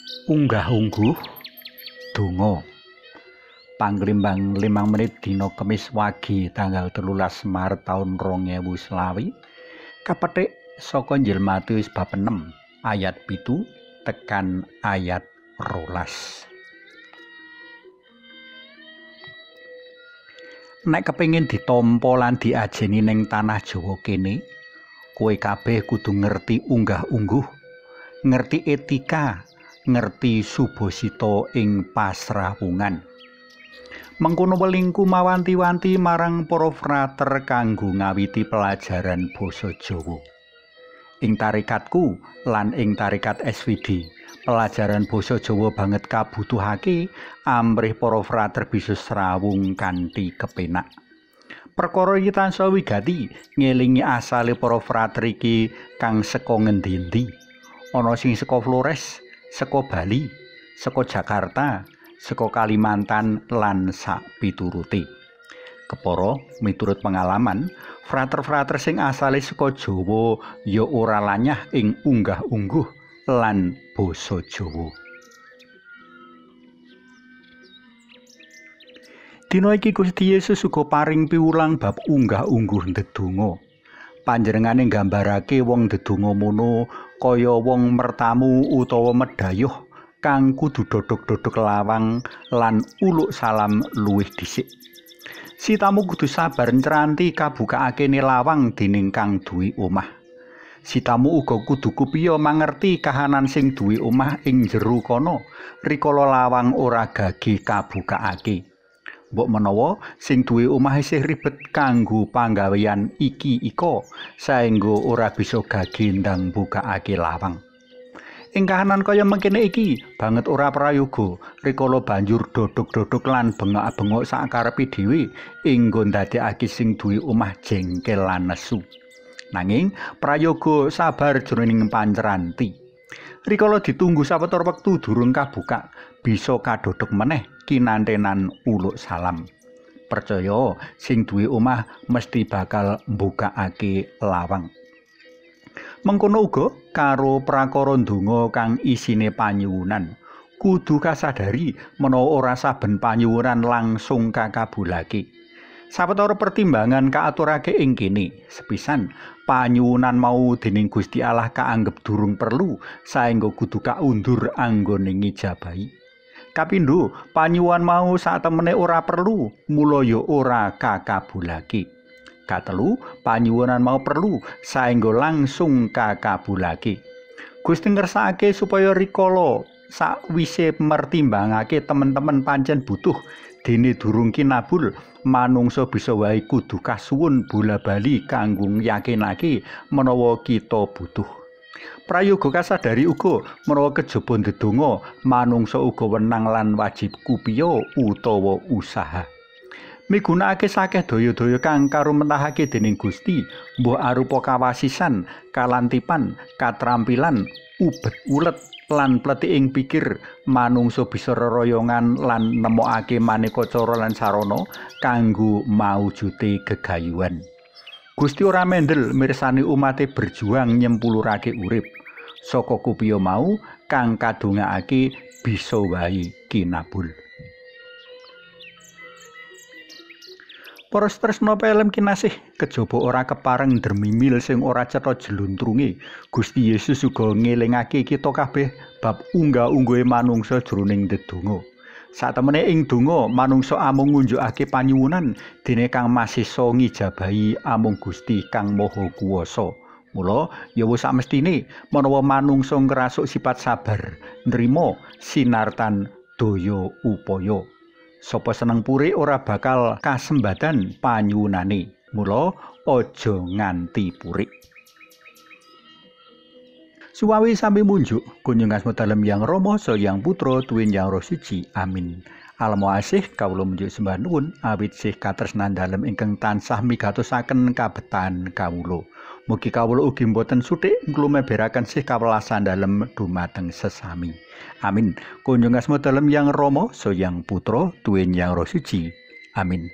Unggah-ungguh donga. Panglimbang 5 menit dina Kemis wage tanggal 13 Maret taun 2020 kapetik saka Injil Matius bab 6 ayat 7 tekan ayat 12. Nek kepengin ditampa lan diajeni ning tanah Jawa kene, kowe kabeh kudu ngerti unggah-ungguh, ngerti etika, ngerti subasita ing pasrawungan. Mengkono welingku mawanti-wanti marang para frater kanggo ngawiti pelajaran basa Jawa. Ing tarikatku lan ing tarikat SVD, pelajaran basa Jawa banget kabutuhake amrih para frater bisa srawung kanthi kepenak. Perkara iki tansah wigati ngelingi asale para frater iki kang saka ngendi-endi. Ana sing saka Flores, saka Bali, saka Jakarta, saka Kalimantan lan sakpiturute. Kepara miturut pengalaman, frater-frater sing asale saka Jawa ya ora lanyah ing unggah-ungguh lan basa Jawa. Dina iki Gusti Yesus uga paring piwulang bab unggah-ungguh ndedonga. Panjenengane nggambarake wong ndedonga mono kaya wong mertamu utawa medayuh kang kudu dodok-dodok lawang lan uluk salam luwih dhisik. Si tamu kudu sabar ncranti kabukakake lawang dening kang duwe omah. Si tamu uga kudu kupiya mangerti kahanan sing duwe omah ing jero kono rikala lawang ora gage kabukakake. Mbok menawa sing duwe omah isih ribet kanggo panggawean iki ika saengga ora bisa gage ndang mbukakake lawang. Ing kahanan kaya mengkene iki banget ora prayoga rikala banjur dodok-dodok lan bengak-bengok sakarepe dhewe inggo ndadekake sing duwe omah jengkel lan nesu. Nanging prayoga sabar jroning pancranti. Rikala ditunggu sawetara wektu durung kabuka, bisa kadodok meneh kinantenan uluk salam. Percaya sing duwe omah mesti bakal mbukakake lawang. Mengkono uga karo prakara ndonga kang isine panyuwunan. Kudu kasadari menawa ora saben panyuwunan langsung kakabulake. Sawetara pertimbangan kaaturake ing kene. Sepisan, panyuwunan mau dening Gusti Allah kaanggep durung perlu saengga kudu kaundur anggone ngijabahi. Kapindho, panyuwun mau satemene ora perlu, mula ya ora kakabulake. Katelu, panyuwunan mau perlu saengga langsung kakabulake. Gusti ngersakake supaya rikala sakwise mertimbangake temen-temen pancen butuh dene durung kinabul, manungsa bisa wae kudu kasuwun bola-bali kanggo yakinake menawa kita butuh. Prayoga kasadari uga menawa kejaba ndedonga, manungsa uga wenang lan wajib kupiya utawa usaha. Migunakake sakeh daya-daya kang karumentahake dening Gusti, mbuh arupa kawasisan, kalantipan, katrampilan, ubet-ulet lan pletiking pikir, manungsa bisa reroyongan lan nemokake maneka cara lan sarana kanggo maujude gegayuhan. Gusti ora mendel mirsani umate berjuang nyempulurake urip. Saka kupiya mau kang kadongakake bisa wae kinabul. Para tresna pelem kinasih, kejaba ora kepareng ndremimil sing ora cetha jluntrunge, Gusti Yesus uga ngelingake kita kabeh bab unggah-ungguhe manungsa jroning ndedonga. Satemene ing donga manungsa amung ngunjukake panyuwunan dene kang masisa ngijabahi amung Gusti kang Maha Kuwasa. Mula ya wis samestine menawa manungsa ngrasuk sifat sabar, nrima sinartan daya upaya. Sapa seneng puri ora bakal kasembadan panyuwunane. Mula aja nganti purik. Suwawi sami munjuk kunjung asma dalem Yang Rama saha Yang Putra tuwin Yang Roh Suci. Amin. Alamo asih kawula munjuk sembah nuwun awit sih katresnan dalem ingkang tansah migatosaken kabetan kawula. Mugi kawula ugi mboten suthik nglumeberaken sih kawelasan dalem dumateng sesami. Amin. Kunjung asma dalem Yang Rama saha Yang Putra tuwin Yang Roh Suci. Amin.